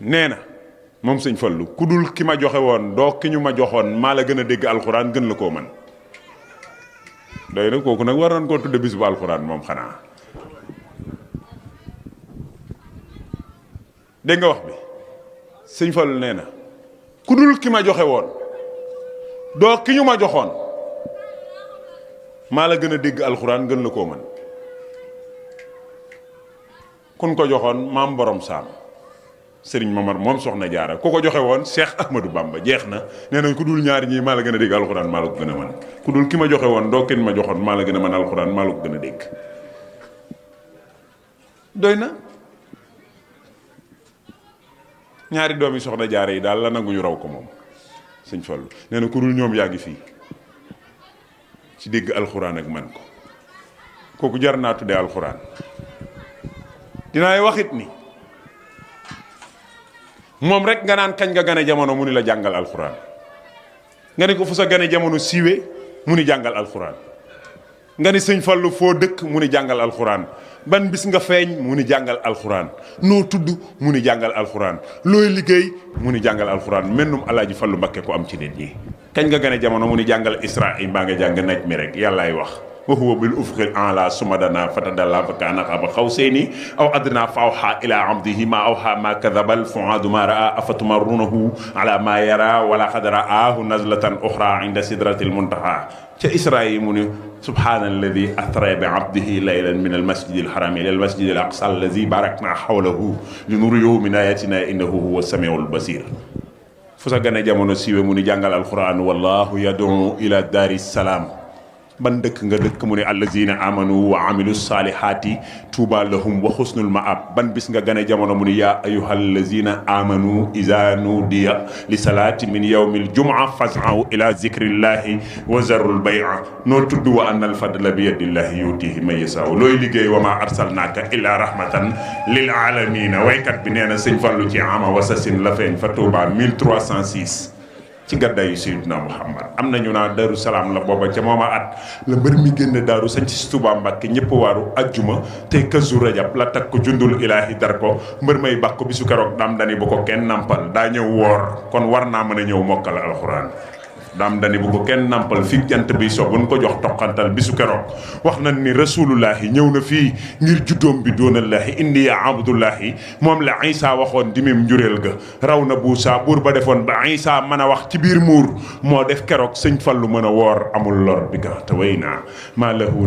nee na moom sëñ Fallu ku dul ki ma joxe woon doo ki ñu ma joxoon maa la gën a dégg alxuraan gën la koo man doy na kooku nag war nañ koo tudde bis bu alxuraan moom xanaa dégg nga wax bi sëñ Fallu nee na ku dul ki ma joxe woon doo ki ñu ma joxoon maa la gën a dégg alxuraan gën la koo man kun ko joxoon maam borom saam sëriñ Mamar moom soxna jaara ku ko joxe woon Cheikh Ahmadou Bamba jeex na nee nañ ku dul ñaari ñii maa la gën a dégg alxuraan maa la ko gën a man ku dul ki ma joxe woon doo kenn ma joxoon maa la gën a man alxuraan maa la ko gën a dégg doy na ñaari doomi soxna jaara yi daal la nanguñu raw ko moom sëñ Fallu nee na ku dul ñoom yaa ngi fii ci dégg alxuraan ak man ko kooku jar naa tuddee alxuraan dinaay waxit ni moom rek nga naan kañ nga gane jamono mu ni la jàngal alxuraan nga ni ko fu sa gane jamono siiwee mu ni jàngal alxuraan nga ni sëñ Fallu foo dëkk mu ni jàngal alxuraan ban bis nga feeñ mu ni jàngal alxuraan noo tudd mu ni jàngal alxuraan looy liggéey mu ni jàngal alxuraan mennum alaaji Fallu Mbakke ko am ci nit ñi kañ nga gane jamono mu ni jàngal Israaïl mbaa nga jàng naj mi rek yàllaay wax wa huwa bil ufuqil a'la sumadana fatadalla fa kana qaba qawsayni aw adna fa awha ila abdihi ma awha ma kadhaba al fuadu ma raa afatumarunahu ala ma yara wala qad ra'ahu nazlatan ukhra 'inda sidratil muntaha ca Israaïl mu ni subhanalladhi asra bi 'abdihi laylan min al masjidil harami ila al masjidil aqsa alladhi barakna hawlahu linuriyahu min ayatina innahu huwas samiul basir fu sa gane jamono siiwe mu ni jàngal alquran wallahu yad'u ila daris salam ban dëkk nga dëkk mu ne allazina amanu wa amilu salihati tuuba lahum wa xusnul maab ban bis nga gane jamono mu ne yaa ayuha allazina amanu iza nudiya li salaati min yawmil jumaa fas'aw ila zikrillahi wa zarul bay'a noo tudd wa anna al fadla bi yadillahi yutihi man yasaaw looy liggéey wa ma arsalnaaka illa rahmatan lil alamina waykat bi nee na sëñ Fallu ci ama wasasin la feeñ fa tuuba 1306 ci gàddaayu Seydina Muhammad am nañu naa Daaru Salaam la booba ca mooma at la mbër mi génn daaru sañ ci Tuubaa Mbàkke ñëpp waaru ajjuma te Kazu Rajab la takk ko jundul ilaahi dar ko mbër may bàkk ko bisu keroog daam dani bu ko kenn nampal daa ñëw woor kon war naa mën a ñëw mokkal alxuraan daam dani bu ko kenn nampal fii jant bi so buñ ko jox toqantal bisu keroog wax nañ ni rasulullahi ñëw na fii ngir juddoom bi doonallahi indi ya abdullahi moom la Isa waxoon dimim njureel ga raw na buusa buur ba defoon ba Isa mën a wax ci biir muur moo def keroog sëñ Fallu mën a woor amul lor bi ga te way naa maa lahu